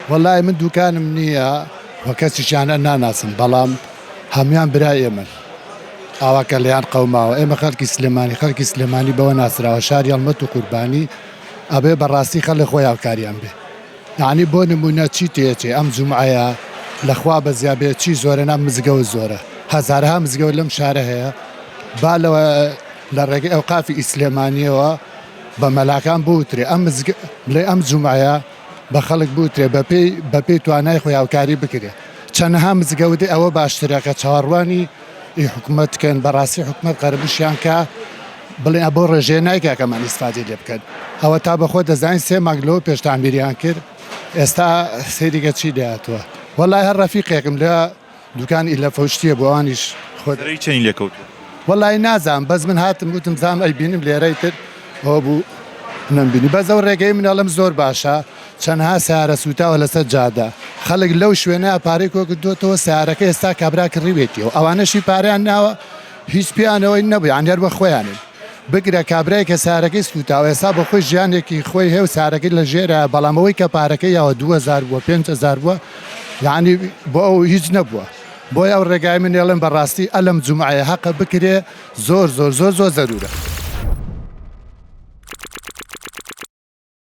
وەڵای من دوکانم نییە و کەسیشیان ناناسم بەڵام هەموان برای ئێمەن ئاوا کە لێیان قەوماوە ئێمە خەڵکی سلێمانی خەڵکی سلێمانی بەوە ناسراوە شاری هەڵمەت و قوربانی ئەبێ بەڕاستی خەڵک خۆی هاوکاریان بێ یانی بۆ نمونە چی تێچێ ئەم جومعەیە لەخوا بەزیا بێ چی زۆرە نا مزگەوت زۆرە هەزارەها مزگەوت لەم شارە هەیە با لەوە لە ڕێگەی ئەوقافی ئیسلێمانیەوە بە مەلاکان بوترێ ئەم مزگە بڵێ ئەم جومعەیە بە خەڵک بوترێ بەپێی بەپێی توانای خۆی هاوکاری بکرێ چەنەها مزگەوت ئەوە باشترە کە چاوەڕوانی ئی حکومەت کەن بەڕاستی حکومەت قەرەبووشیان کا بڵێ بۆ ڕێژەیە نایکا کەمان ئیسفادەی لێ بکەن ئەوە تا بەخۆ دەزانین سێ مانگ لەوە پێش تامیریان کرد ئێستا سەیریکە چی لێهاتووە وەڵای هەر ڕەفیقێکم لە دوکان ئیلە فەوشتیە بۆ ئەوانیش خۆ زەرەری چەنی لێ کەوتووە؟ وەڵای نازانم بەس من هاتم وتم زام ئەیبینم لێرەی تر ئەوە بوو نەمبینی بەس ئەو ڕێگەی من ئەڵێم زۆر باشە چەنها سەیارە سوتاوە لەسەر جادە خەڵک لەو شوێنە پارەی کۆکردۆتەوە سەیارەکە ئێستا کابرا کڕیوێتیەوە ئەوانەشی پارەیان ناوە هیچ پێیانەوەی نەبوو یان هەر بە خۆیانن بگرە کابرای کە سارەکەی سوتاوە ئێستا بە خۆی ژیانێکی خۆی هەیە و سارەکەی لە ژێرە بەڵام ئەوەی کە پارەکەی یاوە 2000 بووە 5000 بووە یعنی بۆ ئەو هیچ نەبووە بۆیە ئەو ڕێگای من ئێڵێم بەڕاستی ئەلەم جومعەیە هەقە بکرێ زۆر زۆر زۆر زۆر زەرورە.